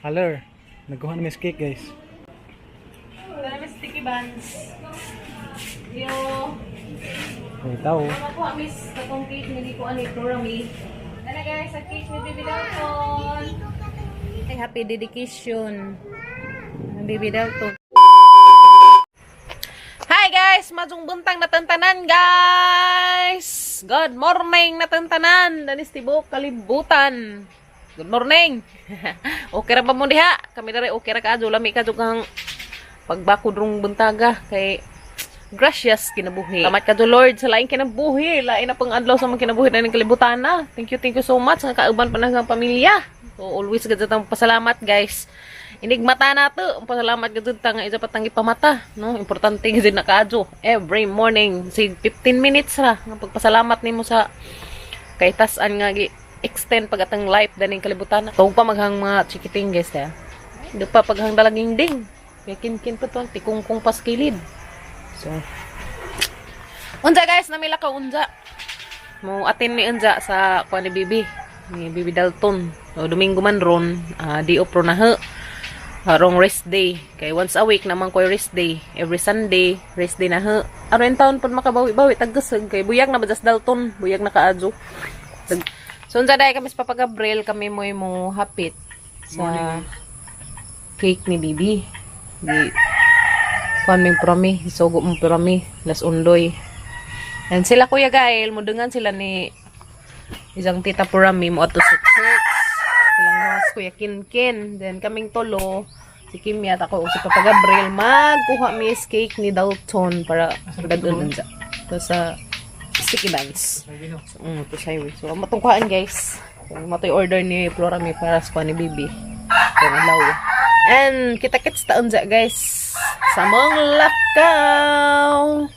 Haler, nagkuha na miss cake, guys. Wala na sticky buns. Yo, May tao. makuha miss katong cake ni ko ani Florami. Dala guys, sa cake ni Bibi Dalton. Ay, happy dedication. Ang Bibi Dalton. Hi guys, majong buntang natantanan guys. Good morning natantanan. Danis tibok kalibutan. Good morning. Okay ra ba mo diha? Kami dere okay ra kaadyo lami ka kang pagbakod rong buntaga kay gracias kinabuhi. Salamat ka do Lord sa laing kinabuhi. Lain na pang adlaw sa mga kinabuhi na ng kalibutan na. Thank you so much. Nga kauban pa na sa pamilya. So always gud sa pasalamat guys. Inigmata na to. Ang pasalamat gud ta nga isa pa tangi pamata, no? Importante gud na kaadyo every morning sig 15 minutes ra nga pagpasalamat nimo sa kay tas-an nga gi extend pag atang life daning kalibutan. Tuog pa maghang mga chikiting guys ta. Do pa paghang dalaging ding. Kay kinkin pa to ang tikungkong paskilid. So, unja guys, namila ka unja. Mo atin ni unja sa kuan ni Bibi Dalton. So, Domingo man ron, di off ron na he. Harong rest day. Kay once a week naman ko'y rest day. Every Sunday, rest day na he. Aron in taon pud makabawi-bawi taggasag kay buyag na ba das Dalton, buyag na kaadyo. So unja dai kami sa Papa Gabriel, kami mo'y mo hapit sa cake ni Bibi. Di kuan ming prami, isugo mong prami, las undoy. And sila Kuya Gael, mudungan sila ni isang tita Purami mo ato sa church. Silang mga Kuya Kinkin. Then kaming tulo, si Kimmy at ako ug si Papa Gabriel magkuha miss cake ni Dalton para dadun unja. To sa sticky buns. So, to sa highway. So, matong kuhaan guys. So, matoy order ni Flora mi para sa kuha ni Bibi. Kung adlaw. And kita-kits ta unja guys. Sa mong lakaw.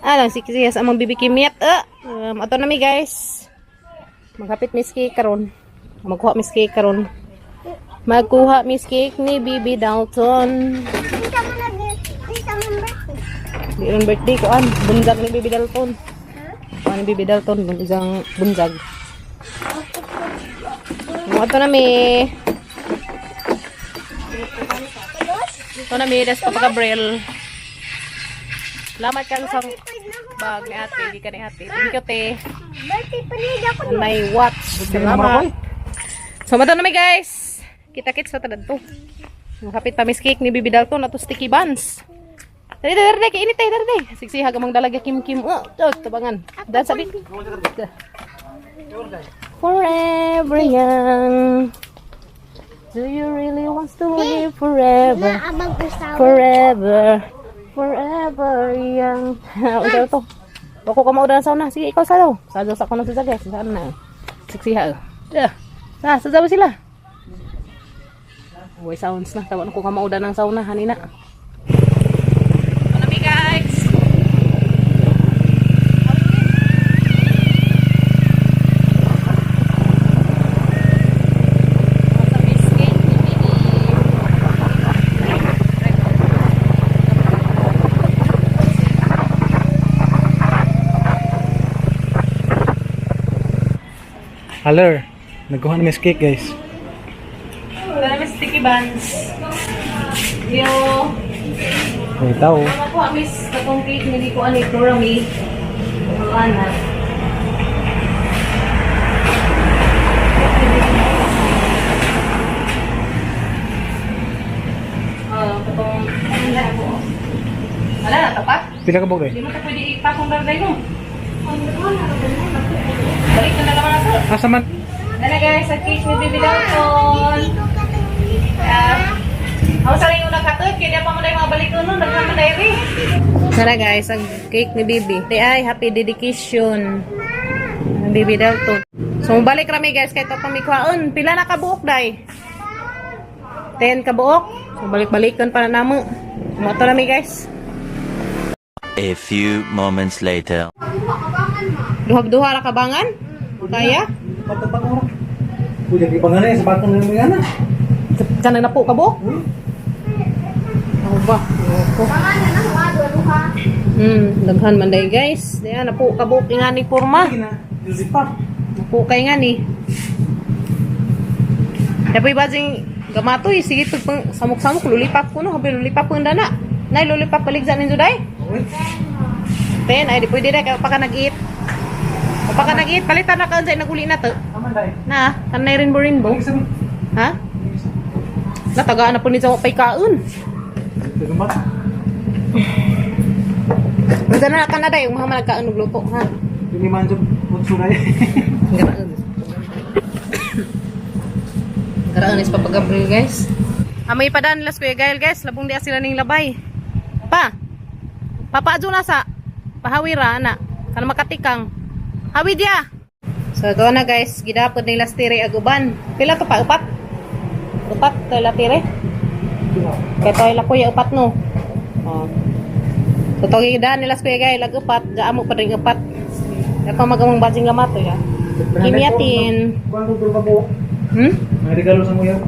Alang si siya sa among Bibi Kimyat. Ato na mi guys. Maghapit miss cake karon. Magkuha miss cake karon. Magkuha miss cake ni Bibi Dalton. Di rin birthday ko an. Bunzag ni Bibi Dalton. Kuan ni Bibi Dalton isang bunzag. Ato na mi. Ito na mi, das Papa Gabriel. Salamat ka sa bag ni ate, di ka ni ate. Thank you, te. And my watch. Salamat. So, mato na mi guys. Kita-kits sa tad to. Makapit pa miss cake ni Bibi Dalton na to sticky buns. Dali, dali, dali, kainit tayo, dali, dali. Siksiha ka mang dalaga kim kim. Oh, oh, tabangan. Dan sabi. Forever young. Do you really want to live forever? Forever. Forever young. Unsa to? Bako ka maudan sa sauna. Sige, ikaw sa daw. Sa daw sa kuno sa guys. Saan na? Siksiha. Yeah. Sa, sa daw sila. Way sounds na. Tawa na ko ka maudan ng sauna hanina. Ano mi guys? Sa biscuit ni Bibi. Haler, nagkuha na miss cake, guys. Wala na sticky buns. Yo, May tao. makuha miss katong cake ni ko ani Florami. Wala na. Ah, katong ano na ako. Wala na tapat. Pila ka buok, eh? Di mo ta pwede ipakong barday mo. Balik na naman ako. Asa man? Dala guys, sa cake ni Bibi Dalton. Ako sa rin yung nakatod, kaya pa mo na yung mga balik nun, nagkaman diary. Tara guys, ang cake ni Bibi. Di ay, happy dedication. Ang Bibi Dalton. So, balik rami guys, kahit pa kwaon. Pila na kabuok, day? 10 kabuok. So, balik-balikan pa na namo. Moto rami guys. A few moments later. Duha-duha ra kabangan? Kaya? Patapang oras. Kuya, di ba nga na eh? Sa batong na nga na. Kana na po kabuok? Ako ba? Ako. Daghan man day guys. Diyan na po kabuok nga ni porma. Sige na. Lulipat. Napo kay nga ni. Dapoy ba jing Gamatoy, sige pag pang samok-samok lulipap ko no, habi lulipap ko ang dana. Nay lulipap paligsa ninyo day. Uy. Ten, ay di pwede day kay pa ka nag-eat. Pa ka nag-eat, palitan na ka unsay naguli na to. Aman day. Na, tanay rainbow rainbow. Balik sa mi. Ha? Natagaan na po ni sa pay kaon. Ito ba? Basta na ka na day, yung mga nagkaon og luto ha. Dili man jud utso day. Garaon. Garaon is Papa Gabriel, guys. Amay padan las Kuya Gael, guys. Labong di sila ning labay. Pa. Papa adyo na sa pahawira ana. Kana makatikang. Hawi dia. So ito na guys, gidapod ni lastire ag uban. Pila to pa upat? Upat to latire. Kay toy la kuya upat no. Oh. So to gidaan nila Kuya Gael ag upat, gaamo pa rin upat. Kaya pa magamang bajing gamato ya. Kimiatin. Kuan ko ba po? May regalo sa muya.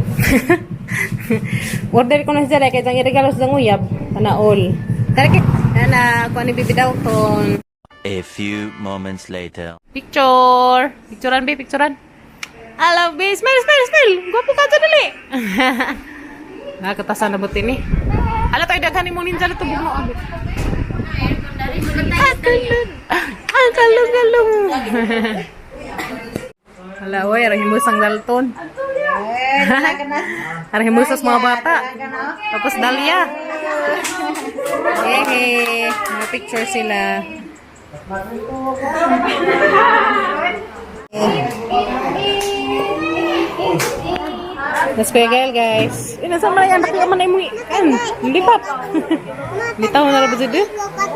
Order ko na siya kay jang iregalo sa nguyab ana all. Tara kit. Ana ko ni Bibi Dalton. A few moments later. Picture. Picturean be, picturean. I love be. Smile, smile, smile. Gwapo ka dyan dali. Nakatasan na buti ni. Ala tayo daghan mo ninja na tubog mo. Ang kalong kalong. Ala, oy, rahimus ang Dalton. Rahimus sa mga bata. Tapos Dalia. Hehe, mga picture sila. Let's go, Gael, guys. Ina sa mga anak man ay mo kan. Lipap. Bitaw na ra ba dito?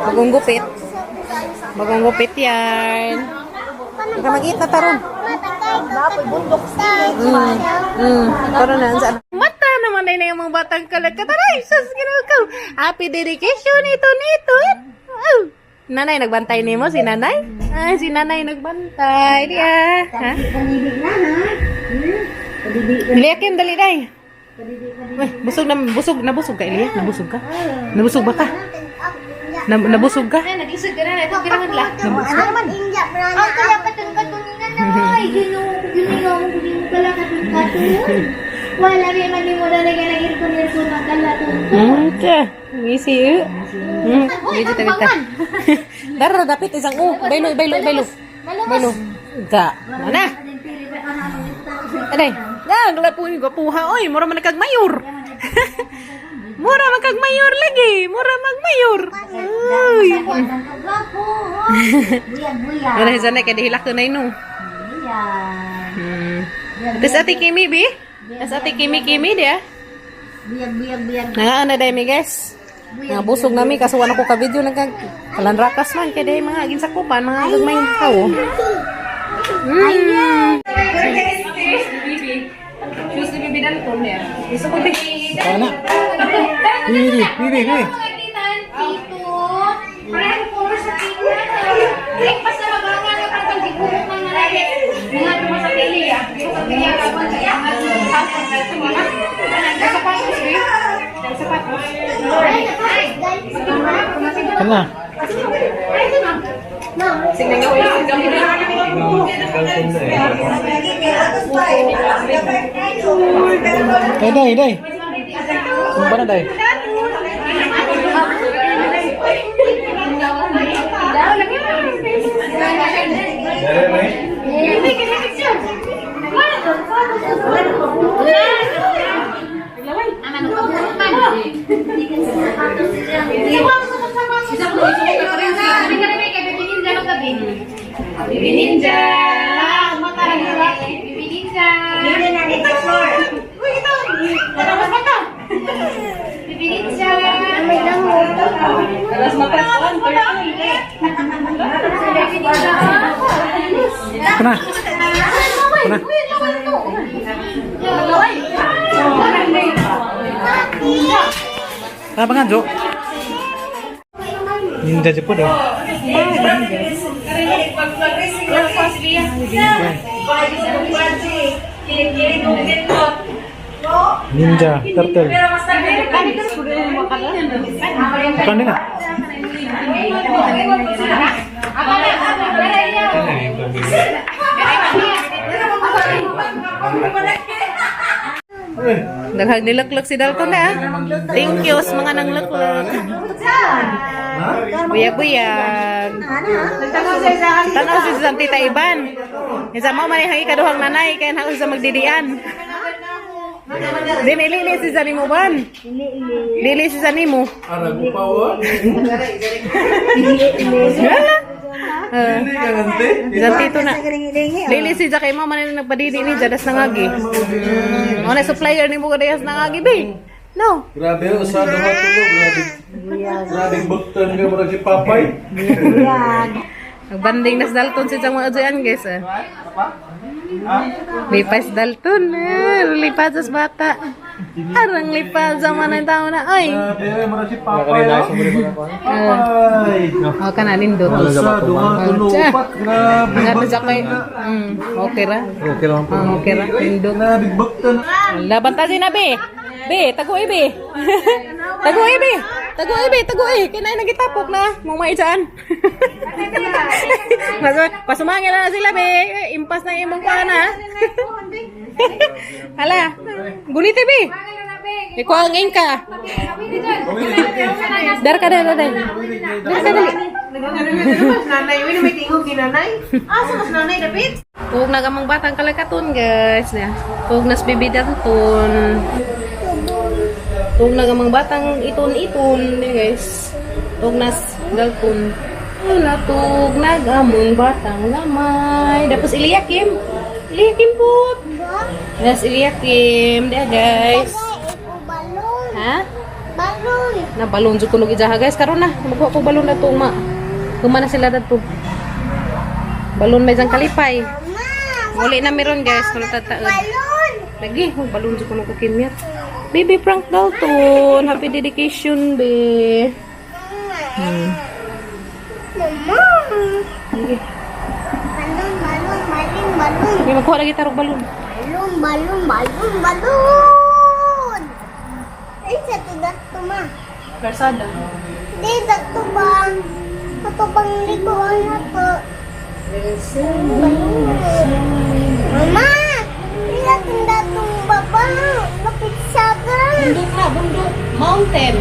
Bagong gupit. Bagong gupit yan. Baka mag-eat na taron. Karon na sa mata naman ay na yung mga batang kalakataray. Sus, ginoo ko. Happy dedication ito nito. Oh. Nanay nagbantay nimo si nanay? Ah, si nanay nagbantay diya. Ha? Liakin dali day. Uy, busog na busog na busog ka Elia, nabusog ka? Nabusog ba ka? Nabusog ka? Naglisod ka na, ito kailangan lang. Ang kaya katun-katuningan na ay, ginoo ko, ginoo ko, ginoo pala katun-katun. Wala rin man mo na nagirkon-irkon ang kalatun. Okay. Ngisi eh. Medyo tawid ta. Dara dapit isang u. Baylo, baylo, baylo. Baylo. Da. Mana? Aday. Ah, gala po ni gwapuha oy, mura man kag mayor. Mura man kag mayor lagi, mura mag mayor. Uy. Gwapo. Buyag-buyag. Wala sa na kay dihilak ko na ino. Buyag. Tapos ate Kimi bi? Tapos ate Kimi Kimi dia. Buyag, buyag, buyag. Nangaan na dahil mi guys. Mga busog nami kaso wala ko ka video nagkag kalanrakas man kay dahil mga ginsakupan mga gagmay tao. Mm. Shoes ni Bibi Dalton niya. Gusto ko din. Ana. Bibi, bibi, bibi. Tito. Parang puro sa tingnan. Breakfast na magangan na parang gigurot ng nalali. Mga dumo sa pili ah. Sa pili ah. Kana. Day, day, day. Ang ba na day? Bibi Ninja! Bibi Ninja! Bibi Ninja! Kana. Kana. Kana pa nga, Jo? Ninja jud po daw. Ninja turtle. Bukan din ah. Daghang nilaklak si Dalton na ah. Thank you sa mga nanglaklak. Buyag-buyag. Tanaw si Susan Tita Iban. Isa mo man ang ikaduhang nanay kay na sa magdidian. Din ili si Zani mo ban. Dili si Zani mo. Arag mo pa oh. Wala. Hindi ka nante. Zan tito na. Dili si Jakay mo man ang nagpadidi ni Jadas nangagi. Mo na supplier ni mo kadayas nangagi be. No. Grabe, usa duha tulo, grabe. Grabe buktan ka murag si Papay. Nagbanding nas Dalton si Jang mga dyan, guys. Ah. Lipas Dalton. Eh. Lipas sa bata. Arang lipas sa mga tao na. Ay. Grabe, murag si Papay. Oh. Papay. Oh, ka na nindot. Usa duha tulo upat, grabe. Nga na Jakay. Okay ra. Okay lang po. Ah, okay ra. Nindot. Grabe buktan. Laban ta na be. Be, tagoy be. Tagoy be. Tagoy be, tagoy. Kinay nagitapok na. Mumay dyan. Mas pasumangil na sila be. Impas na imong pana. Hala. Gunite be. Ikaw ang ingka. Dar ka dar dar. Dar ka dali. Nanay, wala may tingog ginanay. Asa mas nanay dapit? Tuog na gamang batang kalakaton guys. Na. Tuog nas bibidanton. Tuog na gamang batang iton-iton eh, guys. Tuog nas galton. Wala tuog na gamong batang gamay. Tapos Eliakim. Eliakim po. Nas Eliakim. There guys. Balon. Ha? Balon. Na balon jud kunog ijaha guys. Karon na magkuha ko balon na to ma. Kuma na sila dadto. Balon may jang kalipay. Ma. Uli na meron guys, kuno tataod. Balon. Lagi, oh, balon jud kuno kakimyat. Baby Frank Dalton, happy dedication be. Mama. Lagi. Balon, balon, balon, balon. Lagi magkuha lagi tarog balon. Balon, balon, balon, balon. Ay, sa to dato ma. Persada. Di, dato ba? Ato bang liguan na to? Balon. Mama! Ila datong baba. Lapit sa ka. Bundok na, bundok. Mountain.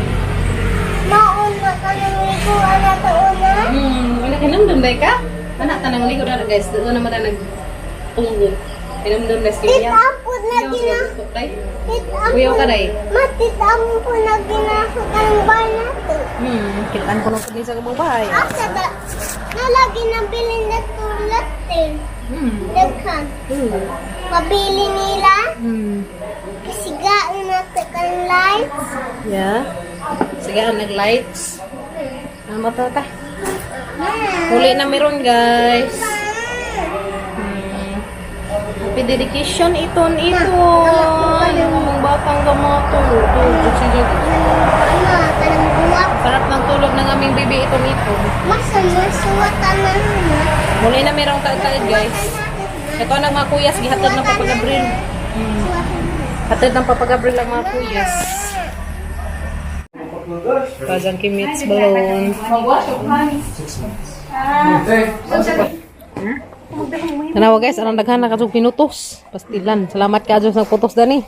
Maon na ka ng liguan na to una. Wala kinumdum day ka? Ana tanang ligo na guys, doon naman na nag tunggo. Kinumdum na siya. Titapon na gina. Kuyaw ka day. Matitapon na ginasakang ba nato. Kitaan ko nung pag sa kabang bahay. Asa ba? Nalagi nabili na tulatin. Daghan. Mabili nila. Kasi gaan na kang lights. Yeah. Sige, ang nag-lights. Ano ba to, ta? Huli na meron, guys. Happy dedication iton iton. Yung batang gamato. Ano, kanang buwak. Sarap ng tulog ng aming baby iton iton. Masa masuwatan na na. Muli na merong taad-taad, guys. Ito ang mga kuyas, gihatod ng Papa Gabriel. Hatod ng Papa Gabriel ang mga kuyas. Pazang kimits balon. Tanawa guys, arang daghan na katong pinutos. Pastilan. Salamat ka Diyos nagputos dani.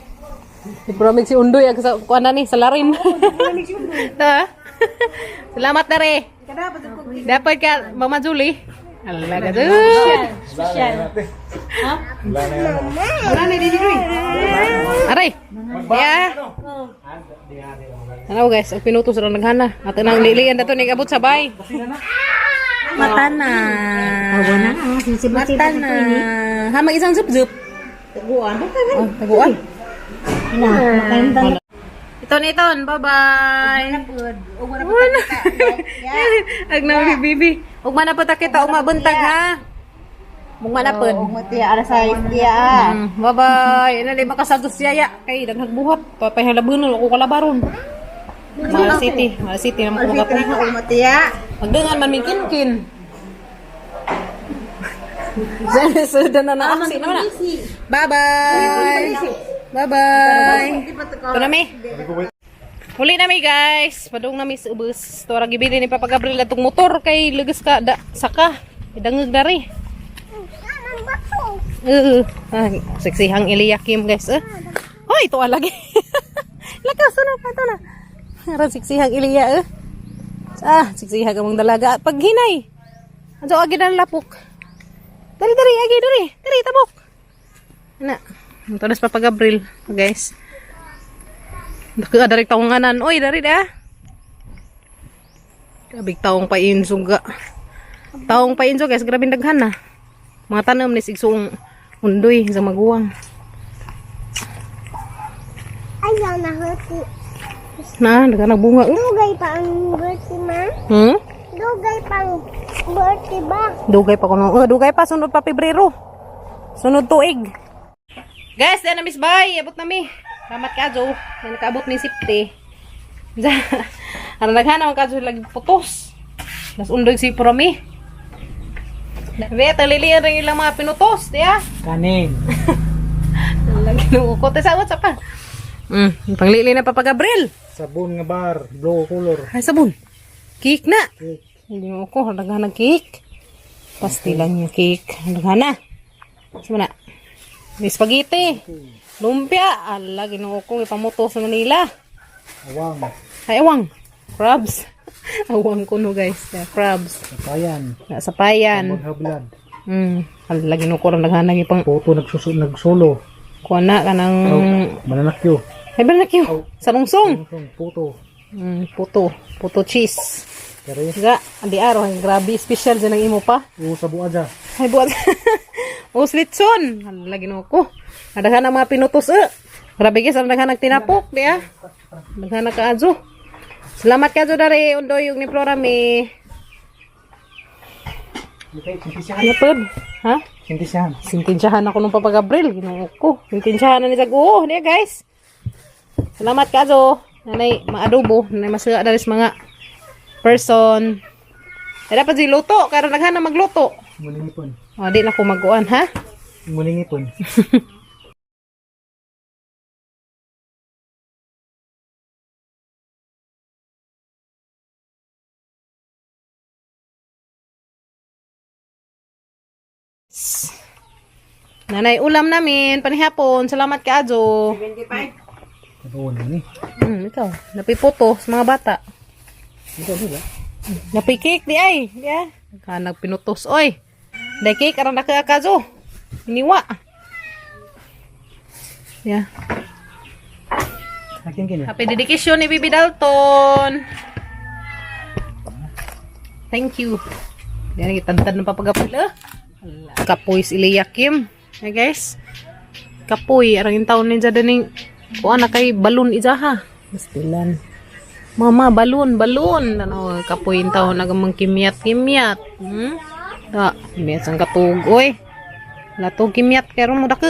Ipromig si Undoy ag sa kuan ni salarin. Ta. Salamat dare. Dapat ka Mama Julie. Ala ka dun. Wala na dili Roy. Aray. Ya. Tanawa guys, ang pinutos arang daghana. Ato nang lilian dato ni abot sabay. Mata na. Mata na. Ha, mag isang zup-zup. Taguan. Oh, taguan. Na, makalimtan. Iton, iton. Bye-bye. Ug wala Wala. Ag na bibi. Ug man na po ta kita umabuntag ha. Mung man na pod. Ug matiya ara sa tiya. Bye-bye. Ina di makasadtos yaya kay daghang buhat. Papay halabunon ako kalabaron. Mahal City, Mahal City na mo Alfit na ug matiya. Magdangan man min kinkin. Sudah na na aksi naman na. Bye-bye. Bye-bye. Ito na mi. Huli na mi guys. Padung na mi sa ubos. Ito ra gibili ni Papa Gabriel atong motor kay lugas ka da, saka. Idangag dari. Anong bato? Seksihang Eliakim guys. Eh. Hoy, tuwa lagi. Lakas na pa ito na. Aron siksihag Iliya eh. Ah, siksihag among dalaga. Paghinay. Anso agi na lapok. Dali dali agi dali. Dali tabok. Ana. Ito na sa Papa Gabriel, guys. Dako dari taong anan. Oy, dari da. Grabe taong painso ga. Taong painso guys, grabe daghan na. Mga tanom ni sigsuong undoy sa maguwang. Ayaw na hati. Na, daghan nagbunga. Dugay pa ang birthday ma. Hmm? Dugay pa ang birthday ba? Dugay pa kuno. Oh, dugay pa sunod pa Pebrero. Sunod tuig. Guys, na miss bye. Abot na mi. Salamat ka Jo. Na nakaabot ni sipte. Ano daghan naman ka Jo lagi putos. Nas undoy si Promi. Be, talilian rin ilang mga pinutos, diya. Kanin. Lagi nung ukot. Sa what's up pa? Panglili na Papa Gabriel. Sabon nga bar, blue color. Ay, sabon. Cake na. Cake. Hindi mo ko, daghan ng cake. Pastilan niya cake. Daghan na. Sama na. May spaghetti. Lumpia. Ala, ginoo ko. Ipamuto sa Manila. Awang. Ay, awang. Crabs. Awang ko no, guys. Yeah, crabs. Sapayan. Nasa payan. Maghablad. Ala, ginoo ko. Daghan na ipang Puto nagsusu nagsolo. kuha na ka ng... Mananakyo. Ay, ba na kayo? Sa lungsong. Puto. Puto. Puto cheese. Kare. Ga, andi araw. Ay, grabe. Special dyan ang imo pa. O sa buada. Ay, buat. Os litson. Ala, ginoo ko. Nadaghan ang mga pinutos eh. Grabe guys, ang daghan nagtinapok, di ah. Daghan na kaadyo. Salamat kaadyo dari undoy yung ni Flora mi. Ano pod? Ha? Sintisyahan. Sintensyahan ako nung Papa Gabriel. Ginoo ko. Sintensyahan na ni Zag. Oo, di ah, guys. Salamat kaadyo. Nanay, maadobo. Nanay, masaya dari sa mga person. Ay, dapat si luto. Karon daghan na magluto. Mulingipon. O, di na ko maguan, ha? Mulingipon. Nanay, ulam namin, panihapon. Salamat ka, Ajo. 25. Ano na ni? Ikaw. Napiputo sa mga bata. Ito diba? Napikik di ay. Di ah. Kanag pinutos, oy. Day cake, aron na ka, Ajo. Iniwa. Yeah. Akin kini. Happy dedication ni Bibi Dalton. Thank you. Yan, gitantad ng papagapil. Eh. Kapoy si Ilya Kim. Hey guys. Kapoy. Arang yung taon ninja daning kuha na kay balon ijaha. Mastilan. Mama, balon, balon. Ano, kapoy yung taon nagamang kimyat, kimyat. Da, kimyat sang katug, oy. Latog kimyat, pero mo dako.